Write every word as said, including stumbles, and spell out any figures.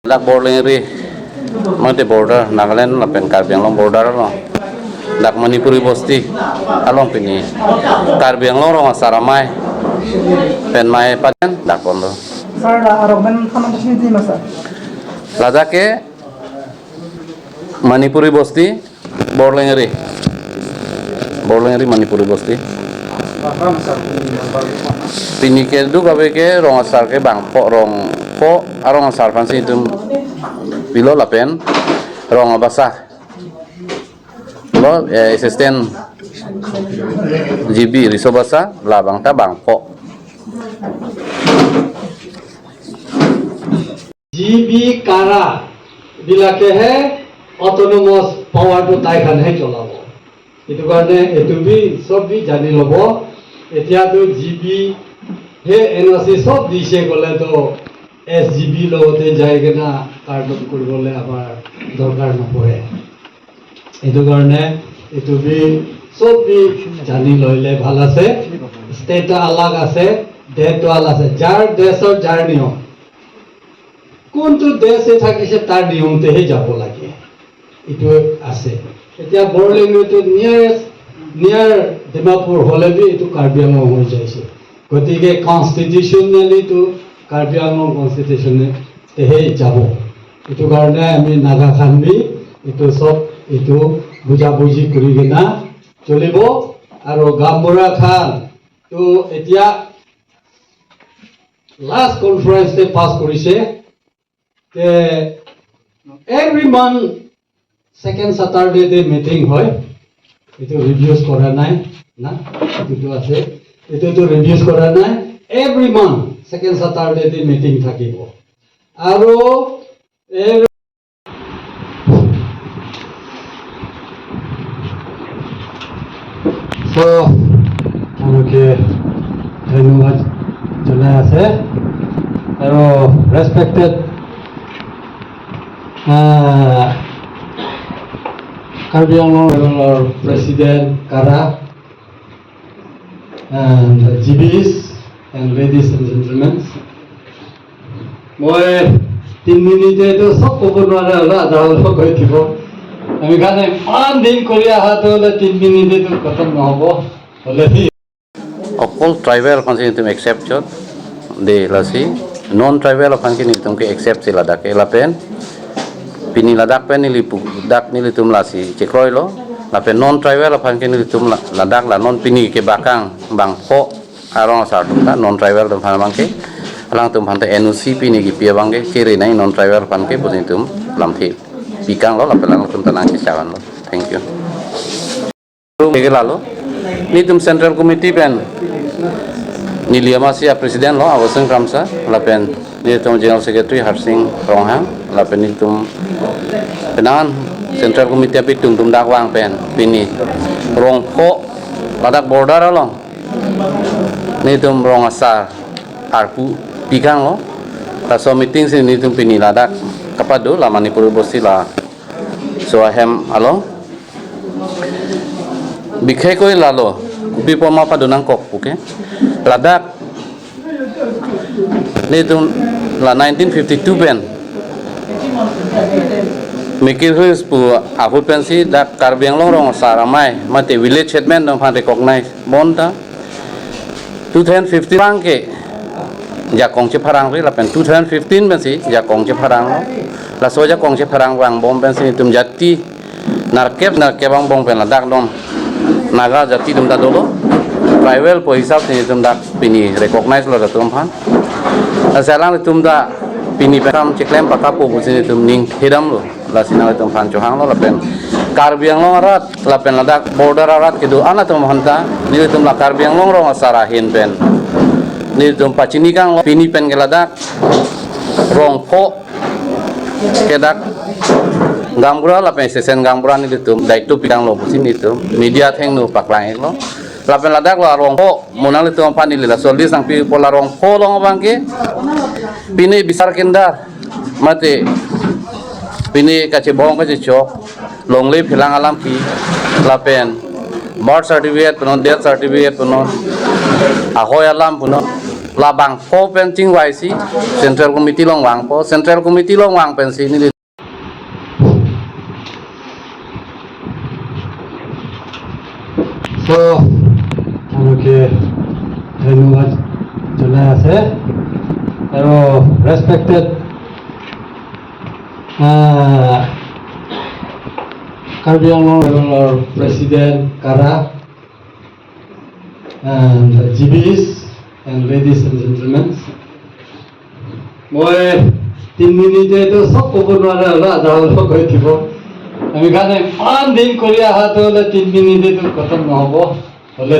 Dak Borlengri, mate border, Nagaland lapen Karbi Anglong border along. Dak Manipuri bosti along pini Karbi Anglong rong asar amei pen mei paten dak ponlo. Sir, la arong pen thaman ta sini di masa. Ladak ke Manipuri bosti, Borlengri. Borlengri Manipuri bosti. Pini keduk ave ke rong asar ke bangpho, rong pho arong asar aphansi itum pilo lapen rong abasa. Lo, eh, assistant G B riso abasa labang ta bangpho. জি বি কাৰা বিলাকেহে অট'নমাছ পাৱাৰটো তাইখানহে চলাব। সেইটো কাৰণে এইটো বি চব বি জানি ল'ব। এতিয়াতো জি বি হে এন অ' চি চব দিছে ক'লেতো এছ জি বি লগতে যাই কিনা কাৰ্ডন কৰিবলৈ আমাৰ দৰকাৰ নপৰে। এইটো কাৰণে এইটো বি চব বি জানি লইলে ভাল আছে। ষ্টেট আলাগ আছে, দেশটো আলাগ আছে, যাৰ দেশৰ যাৰ নিয়ম। কোনটো দেশে থাকিছে তাৰ নিয়মতেহে যাব লাগে, এইটো আছে। এতিয়া বৰলেংৰিটো নিয়াৰেষ্ট, নিয়াৰ ডিমাপুৰ হ'লে বি এইটো কাৰ্বি আংলং হৈ যাইছে। গতিকে কনষ্টিটিউচনেলিটো কাৰ্বি আংলং কনষ্টিটিউচনেতেহে যাব। এইটো কাৰণে আমি নাগা খান বি এইটো চব এইটো বুজাবুজি কৰি কিনা চলিব। আৰু গামবুঢ়া খান তো এতিয়া লাষ্ট কনফাৰেন্সতে পাছ কৰিছে যে এভৰি মান্থ ছেকেণ্ড ছেটাৰডেতে মিটিং হয়। এইটো ৰিডিউচ কৰা নাই না, এইটোতো আছে, এইটোতো ৰিডিউচ কৰা নাই। এভৰি মান্থ ছেকেণ্ড ছেটাৰডেতে মিটিং থাকিব। আৰু এই তো তেওঁলোকে ধন্যবাদ জনাই আছে। আৰু ৰেচপেক্টেড কাৰ্বি আংলং ৰিজনেলৰ প্ৰেচিডেণ্ট কাৰা, and G Bs and ladies and gentlemen, মই তিন মিনিটেতো চব ক'ব নোৱাৰে, হ'লে আধা অলপ কৈ দিব। আমি কাৰণে ইমান দিন কৰি অহাটো হ'লে তিন মিনিটেতো খতম নহ'ব। হ'লে সি অকল tribal aphansi nelitum accept chot de lasi, non tribal aphan ke nelitum ke accept si ladak ke lapen pini ladak pen neli pu dak nelitum lasi chekroilo, lapen non tribal aphan ke nelitum la- ladak la non pini kebakang bangpho arong asar atum ta non tribal atum aphan abang ke, alangtum aphan ta N O C pini kipi abang ke kiri nai, non tribal aphan ke pusi nelitum lamthe pikanglo lapen alangtum ta nangkechavanlo. Thank you. Ke lalo, nelitum Central Committee pen neli amatsi a-President lo, Awasing Kramsa, lapen nelitum General Secretary Harsing Ronghang, lapen nelitum penang Central Committee apitum atum dak vang pen pini rongpho ladak border along nelitum rong asar arpu pikanglo. Laso meeting si nelitum pini ladak kapado la Manipur bosti laso ahem along. Bikhai koi lalo, kopi apot ma pado nangkok puke. Ladak nelitum la nineteen fifty-two pen Mikir Hills pu ahut pensi dak Karbi Anglong rong asar amei mate village headman atum aphan recognize bonta two thousand fifteen abang ke jakong chepharang ri lapen two thousand fifteen pensi jakong chepharanglo. Laso jakong chepharang vangbom pensi nelitum jati nerkep nerkep angbong pen ladak non Naga jati atum ta dolo. Tribal pu hisap si nelitum dak pini recognize lo latum aphan. Lasi alanglitum ta pini pen kam chiklem pakapo pusi nelitum ning thedamlo. Lasi nanglitum aphan chohanglo lapen Karbi Anglong arat lapen ladak border arat kedo-an atum aphan ta nelitum la Karbi Anglong rong asar ahin pen nelitum pachini kanglo, pini pen ke ladak rongpho ke dak gaonbura lapen sesen gaonbura nelitum daito pikanglo pusi nelitum media athengno paklang-iklo. Lapen ladak lo arongpho mo nanglitum aphan neli laso list nangpipo, la rongpho along abang ke pini bisar kendar mate pini kachebong kachechok, longle phelang alam ke lapen birth certificate punon, death certificate punon, ahoi alam punon, Labangpo pen chingvaisi Central Committee along vangpo, Central Committee along vang pensi neli. So, আপোনালোকে ধন্যবাদ জনাই আছে। আৰু ৰেচপেক্টেড, আহ, কাৰ্বি আংলং লেভেলৰ প্ৰেচিডেণ্ট কাৰা, and G Bs and ladies and gentlemen, মই তিন মিনিটেতো চব ক'ব নোৱাৰে, হ'লেও আধা অলপ কৈ দিব। আমি কাৰণে ইমান দিন কৰি অহাটো হ'লে তিন মিনিটেতো খতম নহ'ব। হ'লে